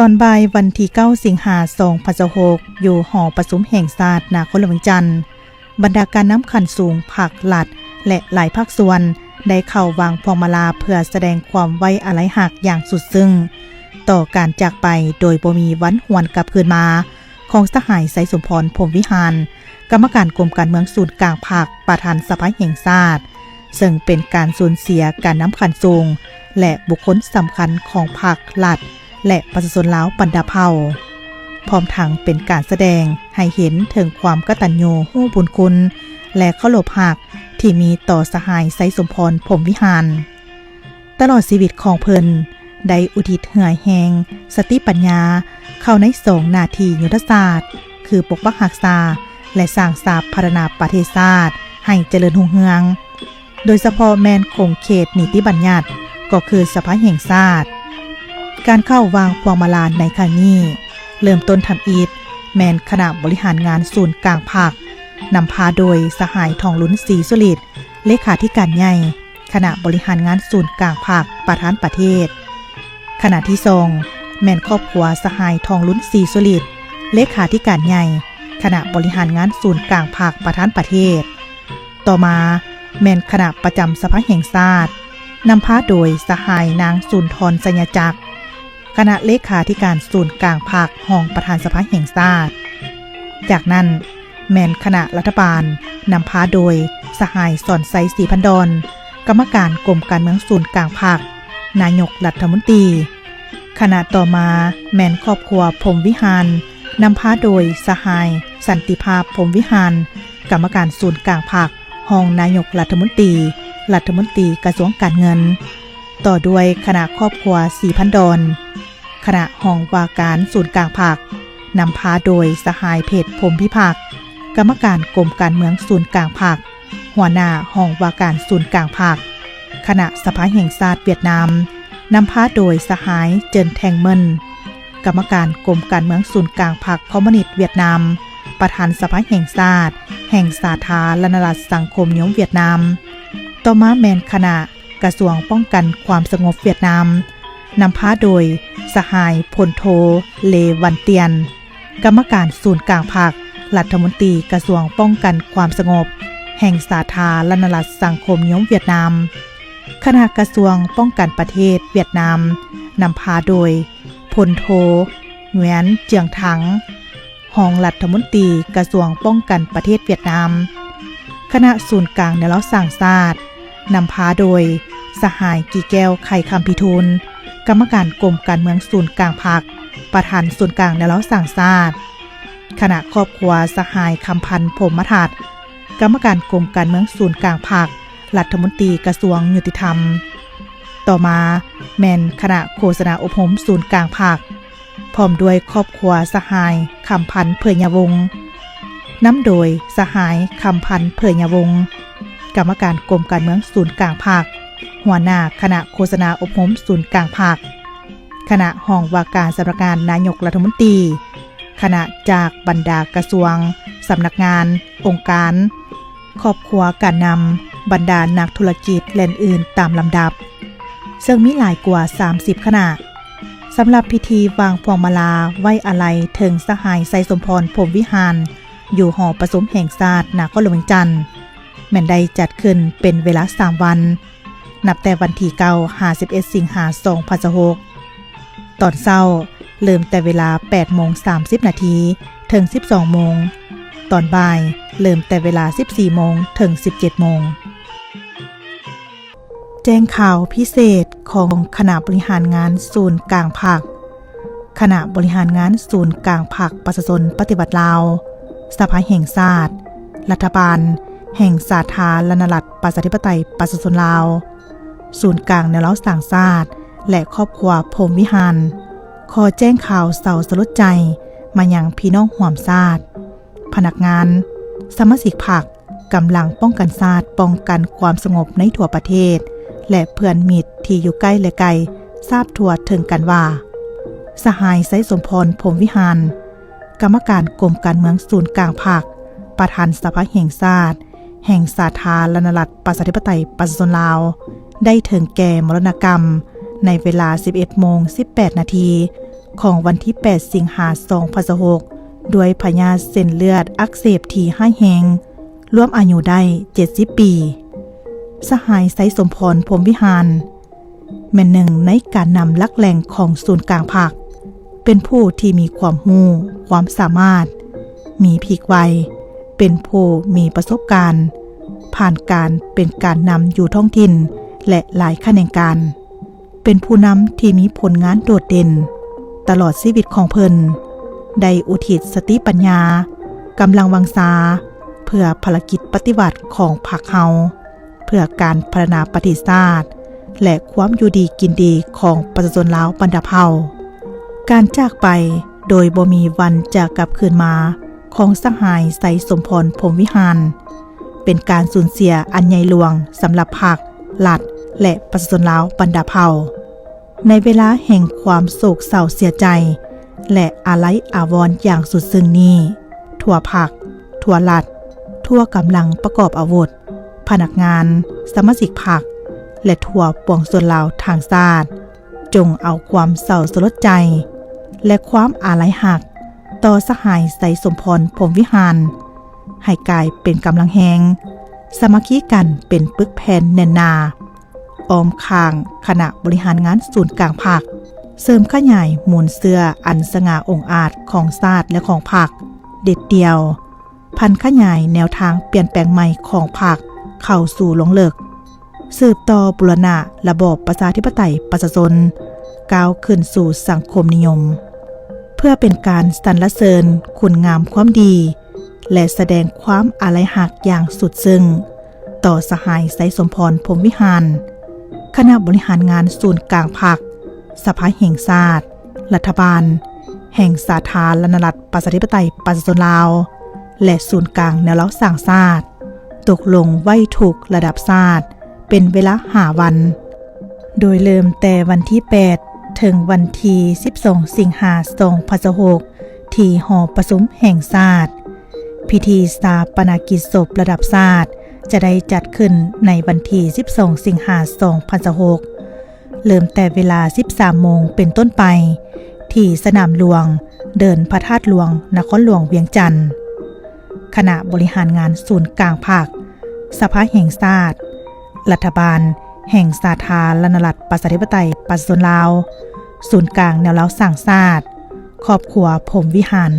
ຕອນບ່າຍວັນທີເກົ້າ ສິງຫາ ສອງພັນຊາວຫົກ ຢູ່ຫໍປະຊຸມແຫ່ງຊາດ ນະຄອນຫຼວງວຽງຈັນ, ບັນດາການນຳຂັ້ນສູງພັກລັດ ແລະ ຫຼາຍພາກສ່ວນ ໄດ້ເຂົ້າວາງພວງມາລາເພື່ອສະແດງຄວາມໄວ້ອາໄລຮັກຢ່າງສຸດຊຶ້ງ ຕໍ່ການຈາກໄປໂດຍບໍ່ມີວັນຫວນກັບຄືນມາ ຂອງສະຫາຍ ໄຊສົມພອນ ພົມວິຫານ ກຳມະການກົມການເມືອງສູນກາງພັກ, ປະທານສະພາແຫ່ງຊາດ, ເຊິ່ງເປັນການສູນເສຍການນຳຂັ້ນສູງ ແລະ ບຸກຄົນສຳຄັນຂອງພັກລັດ ແລະ ປະຊາຊົນລາວບັນດາເຜົ່າ, ພ້ອມທັງເປັນການສະແດງໃຫ້ເຫັນເຖິງຄວາມກະຕັນຍູຮູ້ບຸນຄຸນ ແລະ ເຄົາລົບຮັກທີ່ມີຕໍ່ສະຫາຍ ໄຊສົມພອນ ພົມວິຫານ. ຕະຫຼອດຊີວິດຂອງເພິ່ນໄດ້ອຸທິດເຫື່ອແຮງ, ສະຕິປັນຍາເຂົ້າໃນສອງໜ້າທີ່ຍຸດທະສາດ ຄືປົກປັກຮັກສາ ແລະ ສ້າງສາພັດທະນາປະເທດຊາດໃຫ້ຈະເລີນຮຸ່ງເຮືອງ, ໂດຍສະເພາະແມ່ນຂົງເຂດນິຕິບັນຍັດ ກໍຄືສະພາແຫ່ງຊາດ. ການເຂົ້າວາງພວງມາລາໃນຄັ້ງນີ້ ເລີ່ມຕົ້ນທຳອິດແມ່ນຄະນະບໍລິຫານງານສູນກາງພັກ, ນຳພາໂດຍສະຫາຍ ທອງລຸນ ສີສຸລິດ, ເລຂາທິການໃຫຍ່ ຄະນະບໍລິຫານງານສູນກາງພັກ, ປະທານປະເທດ. ຄະນະທີສອງ ແມ່ນຄອບຄົວສະຫາຍ ທອງລຸນ ສີສຸລິດ, ເລຂາທິການໃຫຍ່ ຄະນະບໍລິຫານງານສູນກາງພັກ, ປະທານປະເທດ. ຕໍ່ມາແມ່ນຄະນະປະຈຳສະພາແຫ່ງຊາດ, ນຳພາໂດຍສະຫາຍ ນາງ ສຸນທອນ ໄຊຍະຈັກ, ຄະນະເລຂາທິການສູນກາງພັກ, ຮອງປະທານສະພາແຫ່ງຊາດ. ຈາກນັ້ນ ແມ່ນຄະນະລັດຖະບານ, ນຳພາໂດຍສະຫາຍ ສອນໄຊ ສີພັນດອນ, ກຳມະການກົມການເມືອງສູນກາງພັກ, ນາຍົກລັດຖະມົນຕີ. ຄະນະຕໍ່ມາແມ່ນຄອບຄົວ ພົມວິຫານ, ນຳພາໂດຍສະຫາຍ ສັນຕິພາບ ພົມວິຫານ, ກຳມະການສູນກາງພັກ, ຮອງນາຍົກລັດຖະມົນຕີ, ລັດຖະມົນຕີກະຊວງການເງິນ. ຕໍ່ດ້ວຍຄະນະຄອບຄົວ ສີພັນດອນ, ຄະນະຫ້ອງວ່າການສູນກາງພັກ, ນຳພາໂດຍສະຫາຍ ເພັດ ພົມພິພັກ, ກຳມະການກົມການເມືອງສູນກາງພັກ, ຫົວໜ້າຫ້ອງວ່າການສູນກາງພັກ. ຄະນະສະພາແຫ່ງຊາດຫວຽດນາມ, ນຳພາໂດຍສະຫາຍ ເຈິນ ແທງເມິນ, ກຳມະການກົມການເມືອງສູນກາງພັກຄອມມູນິດຫວຽດນາມ, ປະທານສະພາແຫ່ງຊາດ ແຫ່ງສາທາລະນະລັດສັງຄົມນິຍົມຫວຽດນາມ. ຕໍ່ມາແມ່ນຄະນະ ກະຊວງປ້ອງກັນຄວາມສະຫງົບຫວຽດນາມ, ນຳພາໂດຍສະຫາຍ ພົນໂທ ເລ ວັນຕຽນ, ກຳມະການສູນກາງພັກ, ລັດຖະມົນຕີກະຊວງປ້ອງກັນຄວາມສະຫງົບ ແຫ່ງສາທາລະນະລັດສັງຄົມນິຍົມຫວຽດນາມ. ຄະນະກະຊວງປ້ອງກັນປະເທດຫວຽດນາມ, ນຳພາໂດຍ ພົນໂທ ຫງວຽນ ເຈືອງທັງ, ຮອງລັດຖະມົນຕີກະຊວງປ້ອງກັນປະເທດຫວຽດນາມ. ຄະນະສູນກາງແນວລາວສ້າງຊາດ, ນຳພາໂດຍສະຫາຍ ກີແກ້ວ ໄຂຄຳພິທູນ, ກຳມະການກົມການເມືອງສູນກາງພັກ, ປະທານສູນກາງແນວລາວສ້າງຊາດ. ຄະນະຄອບຄົວສະຫາຍ ຄຳພັນ ພົມມະທັດ, ກຳມະການກົມການເມືອງສູນກາງພັກ, ລັດຖະມົນຕີກະຊວງຍຸຕິທຳ. ຕໍ່ມາແມ່ນຄະນະໂຄສະນາອົບຮົມສູນກາງພັກ, ພ້ອມດ້ວຍຄອບຄົວສະຫາຍ ຄຳພັນ ເຜີຍຍາວົງ, ນຳໂດຍສະຫາຍ ຄຳພັນ ເຜີຍຍາວົງ, ກຳມະການກົມການເມືອງສູນກາງພັກ, ຫົວໜ້າຄະນະໂຄສະນາອົບຮົມສູນກາງພັກ, ຄະນະຫ້ອງວ່າການສຳນັກງານນາຍົກລັດຖະມົນຕີ, ຄະນະຈາກບັນດາກະຊວງ, ສຳນັກງານ, ອົງການ, ຄອບຄົວການນຳ, ບັນດານັກທຸລະກິດ ແລະ ອື່ນໆຕາມລຳດັບ, ເຊິ່ງມີຫຼາຍກວ່າສາມສິບຄະນະ. ສຳລັບພິທີວາງພວງມາລາໄວ້ອາໄລເຖິງສະຫາຍ ໄຊສົມພອນ ພົມວິຫານ ຢູ່ຫໍປະຊຸມແຫ່ງຊາດນະຄອນຫຼວງວຽງຈັນ ແມ່ນໄດ້ຈັດຂຶ້ນເປັນເວລາສາມວັນ, ນັບແຕ່ວັນທີເກົ້າ ຫາ ສິບເອັດ ສິງຫາ ສອງພັນຊາວຫົກ. ຕອນເຊົ້າເລີ່ມແຕ່ເວລາແປດໂມງສາມສິບນາທີເຖິງສິບສອງໂມງ, ຕອນບ່າຍເລີ່ມແຕ່ເວລາສິບສີ່ໂມງເຖິງສິບເຈັດໂມງ. ແຈ້ງຂ່າວພິເສດຂອງຄະນະບໍລິຫານງານສູນກາງພັກ, ຄະນະບໍລິຫານງານສູນກາງພັກປະຊາຊົນປະຕິວັດລາວ, ສະພາແຫ່ງຊາດ, ລັດຖະບານແຫ່ງສາທາລະນະລັດ ປະຊາທິປະໄຕ ປະຊາຊົນລາວ, ສູນກາງແນວລາວສ້າງຊາດ ແລະ ຄອບຄົວ ພົມວິຫານ ຂໍແຈ້ງຂ່າວເສົ້າສະຫຼົດໃຈມາຍັງພີ່ນ້ອງຮ່ວມຊາດ, ພະນັກງານ, ສະມາຊິກພັກ, ກຳລັງປ້ອງກັນຊາດ, ປ້ອງກັນຄວາມສະຫງົບໃນທົ່ວປະເທດ ແລະ ເພື່ອນມິດທີ່ຢູ່ໃກ້ ແລະ ໄກ ຊາບທົ່ວເຖິງກັນວ່າ ສະຫາຍ ໄຊສົມພອນ ພົມວິຫານ ກຳມະການກົມການເມືອງສູນກາງພັກ, ປະທານສະພາແຫ່ງຊາດ ແຫ່ງສາທາລະນະລັດ ປະຊາທິປະໄຕ ປະຊາຊົນລາວ ໄດ້ເຖິງແກ່ມໍລະນະກຳໃນເວລາສິບເອັດໂມງສິບແປດນາທີ ຂອງວັນທີແປດ ສິງຫາ ສອງພັນຊາວຫົກ ດ້ວຍພະຍາດເສັ້ນເລືອດອັກເສບທີ່ຮ້າຍແຮງ, ລວມອາຍຸໄດ້ເຈັດສິບປີ. ສະຫາຍ ໄຊສົມພອນ ພົມວິຫານ ແມ່ນໜຶ່ງໃນການນຳຫຼັກແຫຼ່ງຂອງສູນກາງພັກ, ເປັນຜູ້ທີ່ມີຄວາມຮູ້, ຄວາມສາມາດ, ມີພລິກໄວ, ເປັນຜູ້ມີປະສົບການ, ຜ່ານການເປັນການນຳຢູ່ທ້ອງຖິ່ນ ແລະ ຫຼາຍຂະແໜງການ, ເປັນຜູ້ນຳທີ່ມີຜົນງານໂດດເດັ່ນ. ຕະຫຼອດຊີວິດຂອງເພິ່ນ ໄດ້ອຸທິດສະຕິປັນຍາ, ກຳລັງວັງຊາ ເພື່ອພາລະກິດປະຕິວັດຂອງພັກເຮົາ, ເພື່ອການພັດທະນາປະເທດຊາດ ແລະ ຄວາມຢູ່ດີກິນດີຂອງປະຊາຊົນລາວບັນດາເຜົ່າ. ການຈາກໄປໂດຍບໍ່ມີວັນຈະກັບຄືນມາຂອງສະຫາຍ ໄຊສົມພອນ ພົມວິຫານ ເປັນການສູນເສຍອັນໃຫຍ່ຫຼວງສຳລັບພັກ, ລັດ ແລະ ປະຊາຊົນລາວບັນດາເຜົ່າ. ໃນເວລາແຫ່ງຄວາມໂສກເສົ້າເສຍໃຈ ແລະ ອາໄລອາວອນຢ່າງສຸດຊຶ້ງນີ້, ທົ່ວພັກ, ທົ່ວລັດ, ທົ່ວກຳລັງປະກອບອາວຸດ, ພະນັກງານ, ສະມາຊິກພັກ ແລະ ທົ່ວປວງຊົນລາວທັງຊາດ ຈົ່ງເອົາຄວາມເສົ້າສະຫຼົດໃຈ ແລະ ຄວາມອາໄລຮັກຕໍ່ສະຫາຍ ໄຊສົມພອນ ພົມວິຫານ ໃຫ້ກາຍເປັນກຳລັງແຮງ, ສາມັກຄີກັນເປັນປຶກແຜ່ນແໜ້ນໜາ, ອ້ອມຂ້າງຄະນະບໍລິຫານງານສູນກາງພັກ, ເສີມຂະຫຍາຍມູນເຊື້ອອັນສະຫງ່າອົງອາດຂອງຊາດ ແລະ ຂອງພັກ, ເດັດດ່ຽວ, ຜັນຂະຫຍາຍແນວທາງປ່ຽນແປງໃໝ່ຂອງພັກເຂົ້າສູ່ລົງເລິກ, ສືບຕໍ່ບູລະນະລະບອບປະຊາທິປະໄຕປະຊາຊົນ ກ້າວຂຶ້ນສູ່ສັງຄົມນິຍົມ, ເພື່ອເປັນການສັນລະເສີນຄຸນງາມຄວາມດີ ແລະ ສະແດງຄວາມອາໄລຮັກຢ່າງສຸດຊຶ້ງຕໍ່ສະຫາຍ ໄຊສົມພອນ ພົມວິຫານ, ຄະນະບໍລິຫານງານສູນກາງພັກ, ສະພາແຫ່ງຊາດ, ລັດຖະບານແຫ່ງສາທາລະນະລັດ ປະຊາທິປະໄຕ ປະຊາຊົນລາວ ແລະ ສູນກາງແນວລາວສ້າງຊາດ ຕົກລົງໄວ້ທຸກລະດັບຊາດ ເປັນເວລາຫ້າວັນ, ໂດຍເລີ່ມແຕ່ວັນທີແປດ ເຖິງວັນທີສິບສອງ ສິງຫາ ສອງພັນຊາວຫົກ ທີ່ຫໍປະຊຸມແຫ່ງຊາດ. ພິທີຊາປະນະກິດສົບລະດັບຊາດ ຈະໄດ້ຈັດຂຶ້ນໃນວັນທີສິບສອງ ສິງຫາ ສອງພັນຊາວຫົກ ເລີ່ມແຕ່ເວລາສິບສາມໂມງເປັນຕົ້ນໄປ ທີ່ສະໜາມຫຼວງ, ເດີ່ນພະທາດຫຼວງ, ນະຄອນຫຼວງວຽງຈັນ. ຄະນະບໍລິຫານງານສູນກາງພັກ, ສະພາແຫ່ງຊາດ, ລັດຖະບານແຫ່ງສາທາລະນະລັດ ປະຊາທິປະໄຕ ປະຊາຊົນລາວ, ສູນກາງແນວລາວສ້າງຊາດ, ຄອບຄົວ ພົມວິຫານ.